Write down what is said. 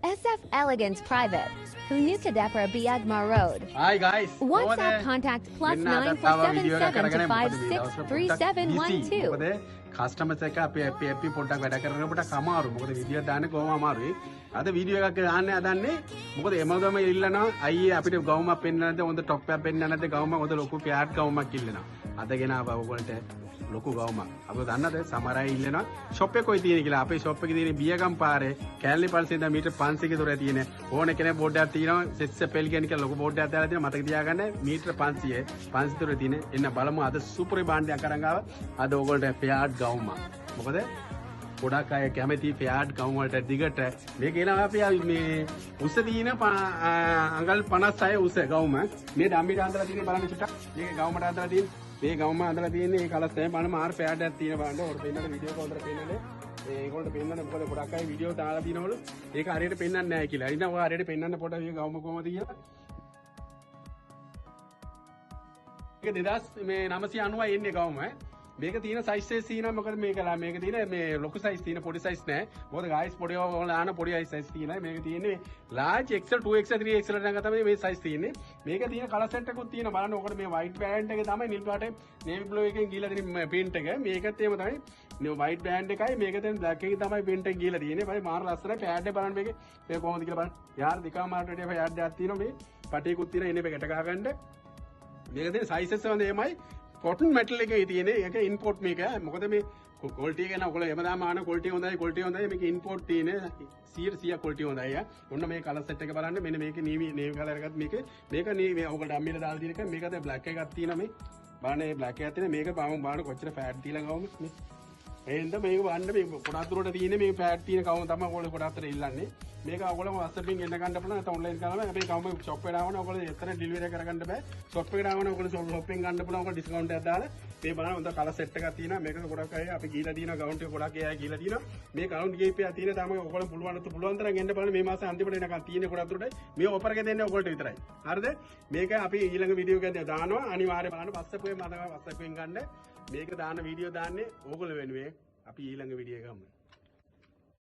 SF Elegance Private, Hunuka Biagma Road. Hi guys. WhatsApp contact මෙන්න අදත් ආවා video එකක් +9477 අරගෙන. මොකද මේ දවස්වල පොඩ්ඩක් 563712. busy. මොකද කස්ටමර්ස් එක්ක අපි අපි අපි පොඩ්ඩක් වැඩ කරනකොට අමාරු. මොකද වීඩියෝ දාන්න කොහොම අමාරුයි. අද වීඩියෝ එකක් දාන්න හදන්නේ. මොකද එමදම ඉල්ලනවා අයියේ අපිට ගවුමක් පෙන්නන්න නැද්ද, හොඳ ටොප් එකක් පෙන්නන්න නැද්ද, ගවුමක් හොඳ ලොකු ෆියාට් ගවුමක් ඉල්ලනවා. අද ගෙනාවා ඔයගොල්ලන්ට ලොකු ගවුමක්. අපි දන්නද සමහර අය ඉල්ලනවා ෂොප් එක කොයි තියෙන කියලා. අපේ ෂොප් එකේ තියෙන බියගම් පාරේ කැලණි පල්සේ ඉඳන් මීටර් 500 දුර තියෙන ඕන කෙනෙක් බෝඩ් එකක් තියෙනවා. සෙස්ස පෙල් කියන කියලා ලොකු බෝඩ් එකක් දාලා තියෙනවා. මතක තියාගන්න මීටර් 500 දුර තියෙන. එන්න බලමු අද සුපිරි භාණ්ඩයක් අරන් ආවා. අද ඕගොල්ලන්ට ෆියාට් ගවුමක්. මොකද ගොඩක් අය කැමති ෆියාට් ගවුම් වලට දිගට. මේක එනවා අපි මේ උස තියෙන අඟල් 56 උස ගවුම. මේ ඩම්බිට අඳලා තියෙන බලන්න චුට්ටක්. මේක ගවුමට අඳලා තියෙන. මේ ගවුම අඳලා තියෙන්නේ ඒ කලස් තමයි බලන්න මාර ෆියාට් එකක් තියෙන බලන්න. ඔර පෙන්නන වීඩියෝ එක හොඳට පෙන්නන්නේ. ඒගොල්ලන්ට පෙන්නන්න මොකද ගොඩක් අය වීඩියෝ දාලා තිනවලු. ඒක හරියට පෙන්නන්නේ නැහැ කියලා. ඉතින් ඔය හරියට පෙන්නන්න පොඩ්ඩක් මේ ගවුම කොහමද කියලා. මේක 2990 එන්නේ ගවුම. මේක තියෙන සයිස් එක තියෙනවා. මොකද මේක මේක තියෙන මේ ලොකු සයිස් තියෙන පොඩි සයිස් නෑ. මොකද ගායිස් පොඩි ඔයාලා ආන පොඩි සයිස් තියෙනවා. මේක තියෙන්නේ ලාර්ජ් XL 2XL 3XL නම් තමයි මේ සයිස් තියෙන්නේ. මේක තියෙන කලර් සෙට් එකකුත් තියෙනවා. බලන්න ඔකට මේ වයිට් බෑන්ඩ් එක තමයි නිල් පාටේ නේවි බ්ලූ එකෙන් ගිහලා තියෙන ප්‍රින්ට් එක. මේකත් එහෙම තමයි. මේ වයිට් බෑන්ඩ් එකයි මේක තියෙන බ්ලැක් එකේ තමයි ප්‍රින්ට් එක ගිහලා තියෙන්නේ. බලන්න මාර ලස්සනයි පෑඩ් එක බලන්න මේකේ. මේ කොහොමද කියලා බලන්න. යාර දෙකම මාරට වැඩිය පෑඩ් එකක් තියෙනවා. මේ පටියකුත් තියෙනවා. එන්නේ මේකට ගහ ගන්න. මේක තියෙන සයිසස් වල එහෙමයි. කොටන් මෙටල් එකේ තියෙන ඒක ඉම්පෝට් මේක. මොකද මේ ක්වොලිටි එක ගැන ඔයගොල්ලෝ හැමදාම අහන ක්වොලිටි හොඳයි ක්වොලිටි හොඳයි. මේක ඉම්පෝට් තියෙන 100% ක්වොලිටි හොඳයි ඈ. ඔන්න මේ කලර් සෙට් එක බලන්න. මෙන්න මේකේ නේවි කලර් එකත් මේක මේක නේවි ඔයගොල්ලෝ අම්මිලා දාලා තියෙන එක. මේකද බ්ලැක් එකක් තියෙනවා මේ. බලන්න මේ බ්ලැක් එකක් තියෙන මේක බලමු බලන්න කොච්චර ෆෑට් තියලා ගවුම මේ. ඒ හින්දා මේක බලන්න මේ ගොඩක් දුරට තියෙන මේ ෆෑට් තියෙන කවුම තමයි ඔයගොල්ලෝ ගොඩක් අතර ඉල්ලන්නේ. මේක ඔයගොල්ලෝ WhatsApp එකෙන් ගෙන්න ගන්න පුළුවන් නැත්නම් ඔන්ලයින් කරලා අපේ කවුම ෂොප් එකට ආවම ඔයගොල්ලෝ එතන ඩෙලිවරි කරගන්න බෑ. ෂොප් එකට ආවම ඔයගොල්ලෝ ෂොප් එකෙන් ගන්න පුළුවන්. ඔයගොල්ලෝ ඩිස්කවුන්ට් එකක් දාලා මේ බලන්න හොඳ කලර් සෙට් එකක් තියෙනවා. මේක ගොඩක් අය අපි ගිහලා තියෙනවා ගවුන්ට් එක ගොඩක් අය ගිහලා තියෙනවා. මේ ගවුන්ට් කීපයක් තියෙන තමයි ඔයගොල්ලෝ පුළුවන් තරම් එන්න බලන්න මේ මාසේ අන්තිමට එනකන් තියෙන ගොඩක් දුරට මේ ඔෆර් එක දෙන්නේ ඔයගොල්ලන්ට විතරයි. හරිද? මේක අපි ඊළඟ වීඩියෝ එකෙන් දානවා. අනිවාර්යයෙන් බලන්න WhatsApp එකෙන් මතක WhatsApp එකෙන් ගන්න. මේක දාන වීඩියෝ දාන්නේ ඕගොල්ලෝ වෙනුවෙන්. අපි ඊළඟ වීඩියෝ එක ගමු.